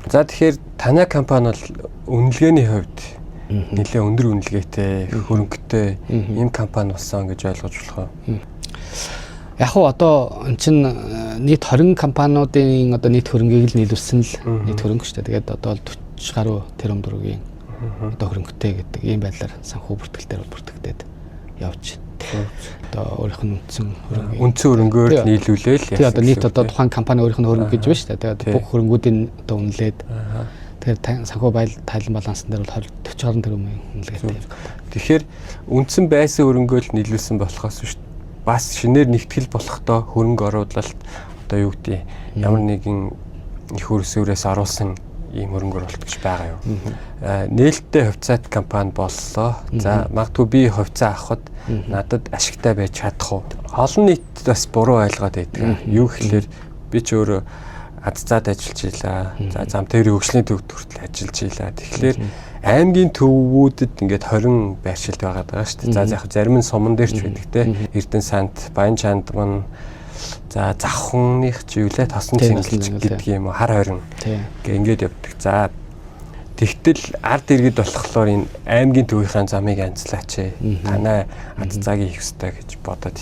За, тэгэхээр танай компани бол үнэлгээний хувьд нэлээ өндөр үнэлгээтэй, хөрөнгөтэй ийм компани болсон гэж ойлгож болох уу? Яг уу, одоо эн чин нийт 20 компаниудын одоо нийт хөрөнгийг л нийлүүлсэн л нийт хөрөнгө шүү дээ. Тэгээд одоо 40 гаруй тэрбум төгрөгийн одоо хөрөнгөтэй гэдэг ийм байдлаар санхүү бүртгэл дээр бол бүртгэгдээд явж, одоо өөрийнх нь үндсэн хөрөнгө Үндсэн хөрөнгөөр нийлүүлээл. Тий, одоо нийт одоо тухайн компани өөрийнх нь хөрөнгө гэж байна шүү дээ. Тэгээд бүх хөрөнгүүдийн одоо үнэлээд, тэгэхээр санхүү байл тайлан балансан дээр бол 20 40 гаруй тэрбумын үнэлгээтэй. Тэгэхээр үндсэн байсан хөрөнгөө л нийлүүлсэн болохоос биш, бас шинээр нэгтгэл болохдоо хөрөнгө оруулалт, одоо юу гэдэг, ямар нэгэн эх үүрсүүрээс оруулсан ийм хөрөнгө оруулалт гэж байгаа юу? Нээлттэй хувьцаат компани боллоо. За, магадгүй би хувьцаа авахад надад ашигтай байж чадах уу? Олон нийт бас буруу ойлгоод байдаг. Юу гэхлээр би ч өөрөө АДЗААд ажиллаж ийлаа. За, зам тээврийн хөгжлийн төвд хүртэл ажиллаж ийлаа. Тэгэхээр аймгийн төвүүдэд ингээд 20 байршилт байгаа даа шүү дээ. За, яг зарим нь суман дээр ч байдаг те. Эрдэнэ санд, Баян чандман, за, завхных ч юу лээ, тосон цэнгэлч гэдэг юм уу, хар 20 гэ ингээд явдаг. За, тэгтэл ард иргэд болохоор энэ аймгийн төвийнхээ замыг янзлаач. Танай АДЗААгийн хийх ёстой гэж бодоод